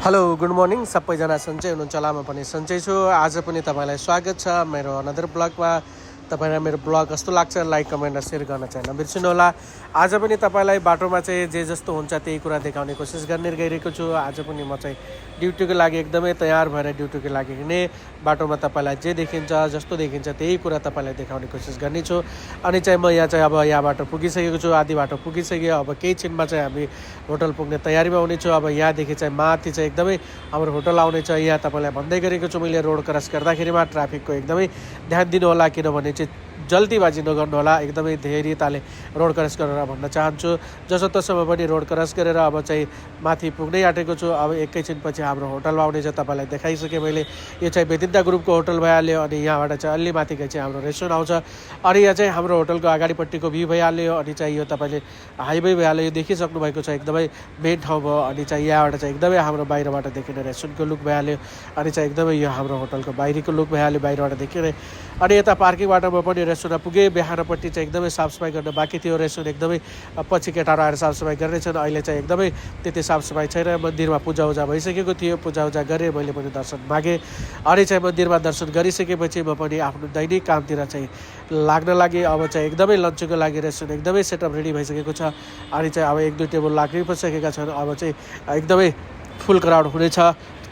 Hello good morning सबैजना सन्चै हुनुहुन्छ होला म पनि सन्चै छु। आज पनि तपाईँलाई स्वागत छ मेरो अनदर ब्लगमा। तपाईँलाई मेरो ब्लग कस्तो लाग्छ लाइक कमेन्ट र सेयर गर्न चाहिँ नबिर्सिनु होला। आज पनि तपाईँलाई बाटोमा चाहिँ जे जस्तो हुन्छ त्यही कुरा देखाउने कोसिस गर्ने गइरहेको छु। आज पनि म चाहिँ ड्युटीको लागि एकदमै तयार भएर ड्युटीको लागि हिँड्ने। बाटोमा तपाईँलाई जे देखिन्छ जस्तो देखिन्छ त्यही कुरा तपाईँलाई देखाउने कोसिस गर्नेछु। अनि चाहिँ म यहाँ चाहिँ अब यहाँबाट पुगिसकेको छु, आधी बाटो पुगिसक्यो। अब केही छिनमा चाहिँ हामी होटल पुग्ने तयारीमा हुनेछु। अब यहाँदेखि चाहिँ माथि चाहिँ एकदमै हाम्रो होटल आउने छ। यहाँ तपाईँलाई भन्दै गरेको छु मैले, रोड क्रस गर्दाखेरिमा ट्राफिकको एकदमै ध्यान दिनु होला, किनभने चाहिँ जल्दीबाजी नगर्नु होला। एकदमै धैर्यताले रोड क्रस गरेर भन्न चाहन्छु। जसोतसोमा पनि रोड क्रस गरेर अब चाहिँ माथि पुग्नै आँटेको छु। अब एकैछिनपछि हाम्रो होटलमा आउने चाहिँ तपाईँलाई देखाइसकेँ मैले। यो चाहिँ वेदिन्ता ग्रुपको होटल भइहाल्यो। अनि यहाँबाट चाहिँ अलि माथिको चाहिँ हाम्रो रेस्टुरेन्ट आउँछ। अनि यहाँ चाहिँ हाम्रो होटलको अगाडिपट्टिको भ्यू भइहाल्यो। अनि चाहिँ यो तपाईँले हाइवे भइहाल्यो, यो देखिसक्नु भएको छ, एकदमै मेन ठाउँ भयो। अनि चाहिँ यहाँबाट चाहिँ एकदमै हाम्रो बाहिरबाट देखिने रेस्टुरेन्टको लुक भइहाल्यो। अनि चाहिँ एकदमै यो हाम्रो होटलको बाहिरीको लुक भइहाल्यो, बाहिरबाट देखिने। अनि यता पार्किङबाट म पनि रेस्टुरेन्ट पुगेँ। बिहानपट्टि चाहिँ एकदमै साफसफाइ गर्न बाँकी थियो। रेस्टुरेन्ट एकदमै पछि केटाहरू आएर साफसफाइ गर्नेछन्। अहिले चाहिँ एकदमै त्यति साफसफाइ छैन। मन्दिरमा पूजाउजा भइसकेको थियो, पूजाउजा गरेँ, मैले पनि दर्शन मागेँ। अनि चाहिँ मन्दिरमा दर्शन गरिसकेपछि म पनि आफ्नो दैनिक कामतिर चाहिँ लाग्न लागेँ। अब चाहिँ एकदमै लन्चको लागि रेस्टुरेन्ट एकदमै सेटअप रेडी भइसकेको छ। अनि चाहिँ अब 1-2 टेबल लाग्नै पसिसकेका छन्। अब चाहिँ एकदमै फुल क्राउड हुनेछ,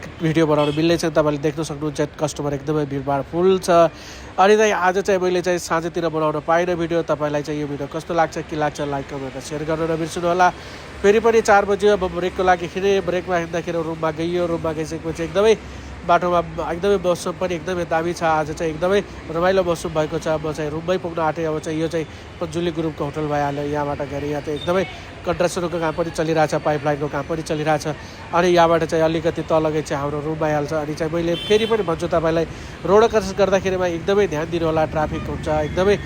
भिडियो बनाउनु मिल्नेछ। तपाईँले देख्न सक्नुहुन्छ कस्टमर एकदमै भिडभाड फुल छ। अनि चाहिँ आज चाहिँ मैले चाहिँ साँझतिर बनाउन पाइनँ भिडियो। तपाईँलाई चाहिँ यो भिडियो कस्तो लाग्छ के लाग्छ लाइक कमेन्ट र सेयर गर्न नबिर्सिनु होला। फेरि पनि 4 बज्यो, अब ब्रेकको लागि हिँडेँ। ब्रेकमा हिँड्दाखेरि रुममा गइयो। रुममा गइसकेपछि एकदमै बाटोमा एकदमै मौसम पनि एकदमै दामी छ। आज चाहिँ एकदमै रमाइलो मौसम भएको छ। म चाहिँ रुममै पुग्न आँटेँ। अब चाहिँ यो चाहिँ पन्जुली ग्रुपको होटल भइहाल्यो। यहाँबाट गएर यहाँ चाहिँ एकदमै कन्स्ट्रक्सनको काम पनि चलिरहेछ, पाइपलाइनको काम पनि चलिरहेछ। अनि यहाँबाट चाहिँ अलिकति तलकै चाहिँ हाम्रो रुम भइहाल्छ। अनि चाहिँ मैले फेरि पनि भन्छु तपाईँलाई, रोड क्रस गर्दाखेरिमा एकदमै ध्यान दिनु होला। ट्राफिक हुन्छ, एकदमै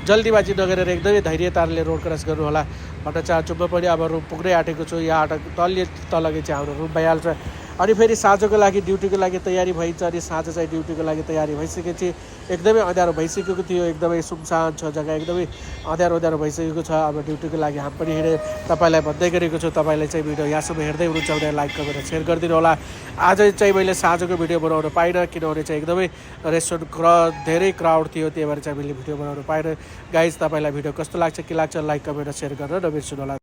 जल्दीबाजी नगरेर एकदमै धैर्यताले रोड क्रस गर्नु होला भन्न चाहन्छु। म पनि अब रुम पुग्नै आँटेको छु। यहाँ तलकै चाहिँ हाम्रो रुम भइहाल्छ। अनि फेरि साँझको लागि ड्युटीको लागि तयारी भइन्छ। अनि साँझ चाहिँ ड्युटीको लागि तयारी भइसकेपछि एकदमै अँध्यारो भइसकेको थियो। एकदमै सुनसान छ जग्गा, एकदमै अँध्यारो भइसकेको छ। अब ड्युटीको लागि हामी पनि हिँडेँ। तपाईँलाई भन्दै गरेको छु, तपाईँले चाहिँ भिडियो यहाँसम्म हेर्दै हुनुहुन्छ भने लाइक कमेन्ट सेयर गरिदिनु होला। आज चाहिँ मैले साँझको भिडियो बनाउन पाइनँ, किनभने चाहिँ एकदमै रेस्टुरेन्ट धेरै क्राउड थियो, त्यही भएर चाहिँ मैले भिडियो बनाउन पाइनँ। गाइज, तपाईँलाई भिडियो कस्तो लाग्छ के लाग्छ लाइक कमेन्ट सेयर गर्न नबिर्सिनु होला।